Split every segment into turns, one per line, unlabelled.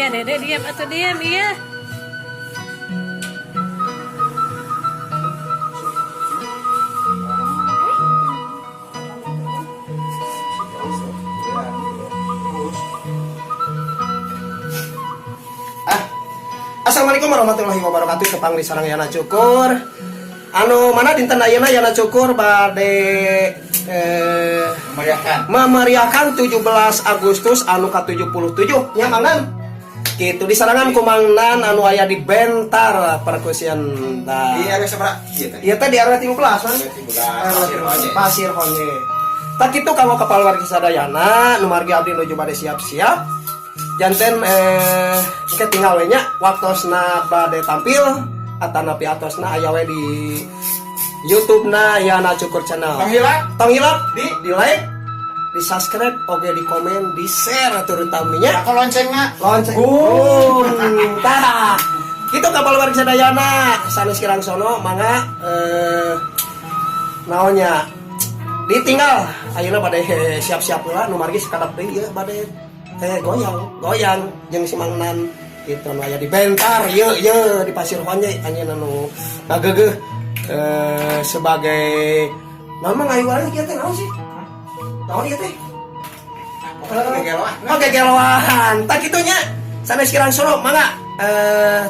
Iya, Dede diam atau diam, iya.
Ah, Assalamualaikum warahmatullahi wabarakatuh. Tepang di sareng Yana Cukur. Anu mana dinten ayeuna Yana Cukur bade
Memeriahkan.
Memeriahkan 17 Agustus anu ka-77 nya, Mang Nan. Kitu disarengan ku Mang Nan anu aya di Bentar Percussion. Tah.
Di RW sabaraha? Ieu teh.
Ieu teh di RW 13 kan?
RW 13, Pasir Honje.
Pasir Honje. Tah kitu kanggo kepala wargi sadayana, nu margi abdi nuju bade siap-siap. Janten engke tinggal we nya waktosna bade tampil atanapi atosna aya we di YouTube na Yana Cukur Channel.
Tong hilap.
Tong hilap
Di
di like, di subscribe, oge di komen, di share terutaminya.
Aku loncengna.
Lonceng.
Boom.
Tah. Kitu kapal wargi sadayana, sanes kirang sono mangga naonnya ditinggal ayeuna bade siap-siap heula nu margi sakadap deui ieu bade goyang goyang jeung si Mang Nan gitu nu aya di Bentar ye ye di Pasir Honje, anjeunna nu ngageugeuh sebagai nama ngayuan kieu teh naon sih, naon ieu teh?
Pokoknya gegeloan.
Oke, geloan. Tah kitu nya. Sanes kirang sono mangga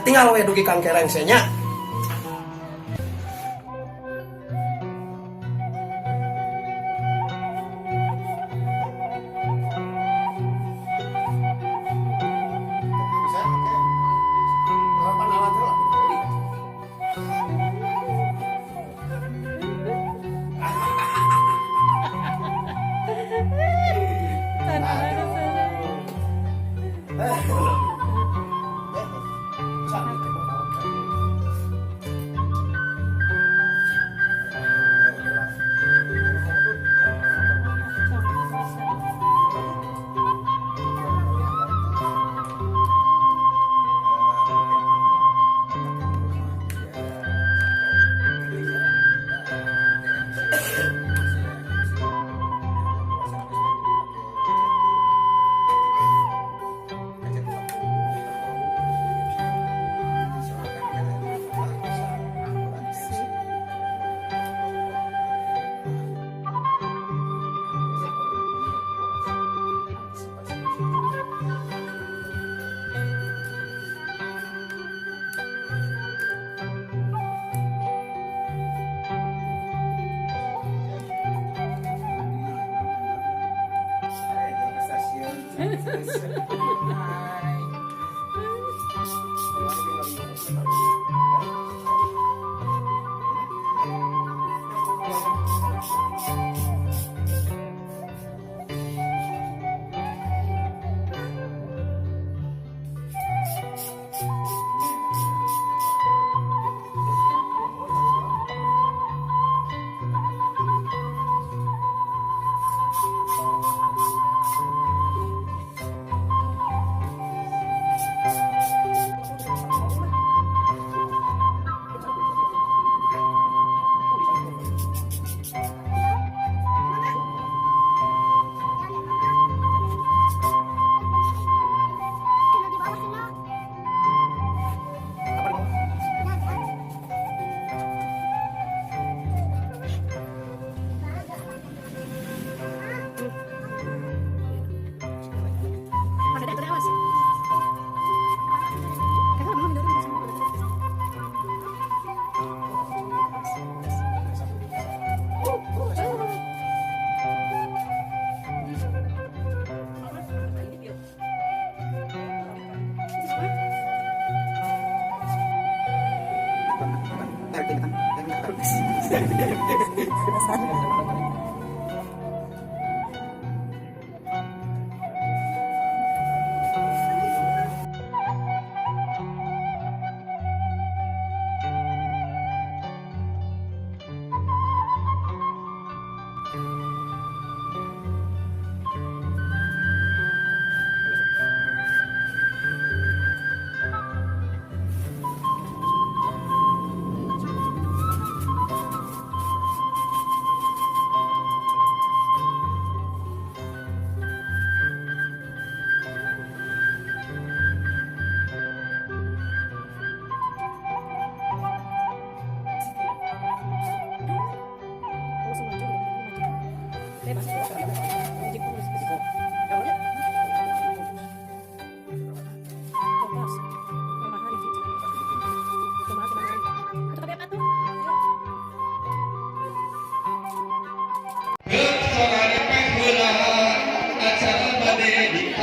tinggal we dugi kang kereng nya.
Bisa, oke.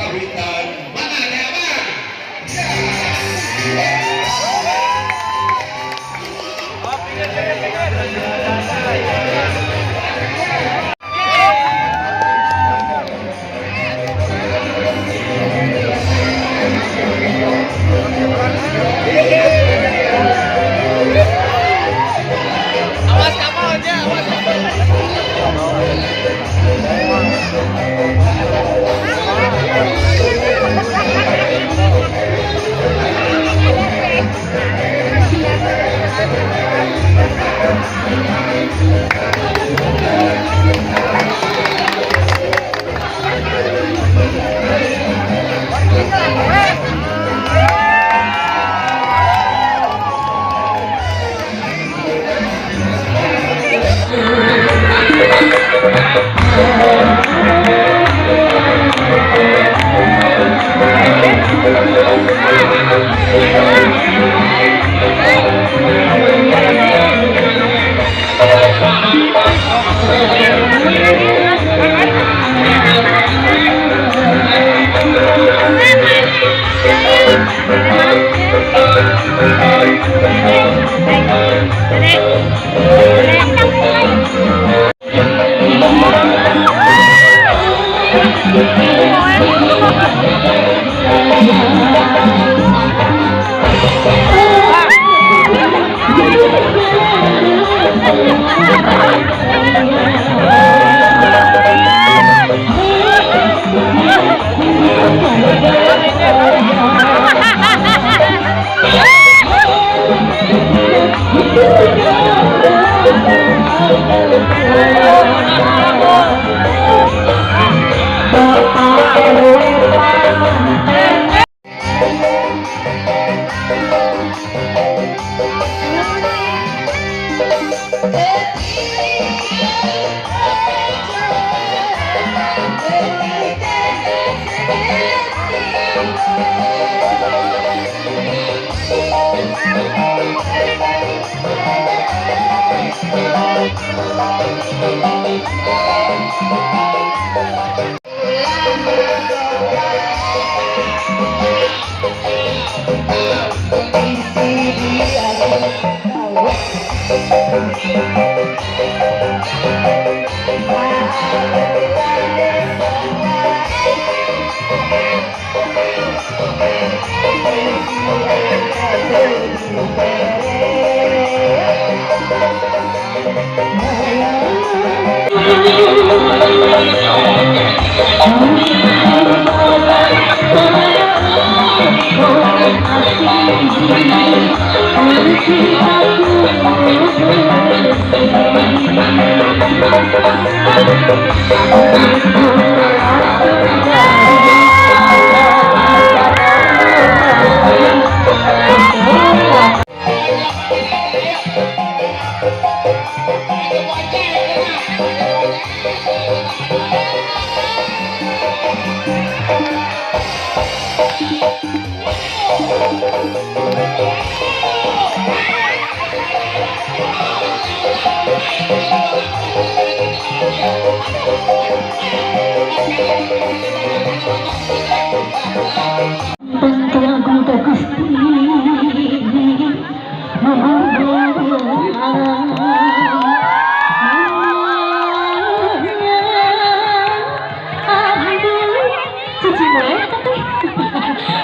Kawitan Mangga.
Awas kamu aja, awas kamu.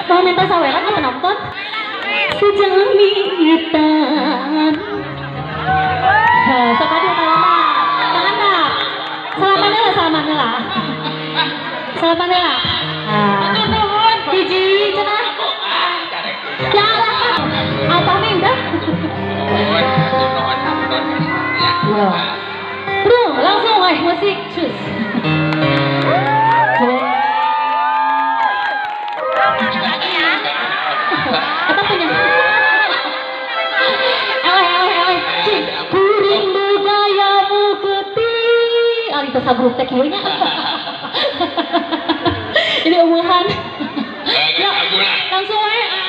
Mau minta saweran ke penonton? Sejamitan. Sok atuh kalama. Tangan tak? Salaman heula, salaman heula. Salaman heula. Hiji cenah. Ya Allah. Apa nih udah? Bro, langsung wae musik cus. Apa punya? Eleh eleh eleh. Cik, kuring budayamu keti. Ali teh sagrup teh kieu nya. Ini eueuhan. Ya, langsung wae.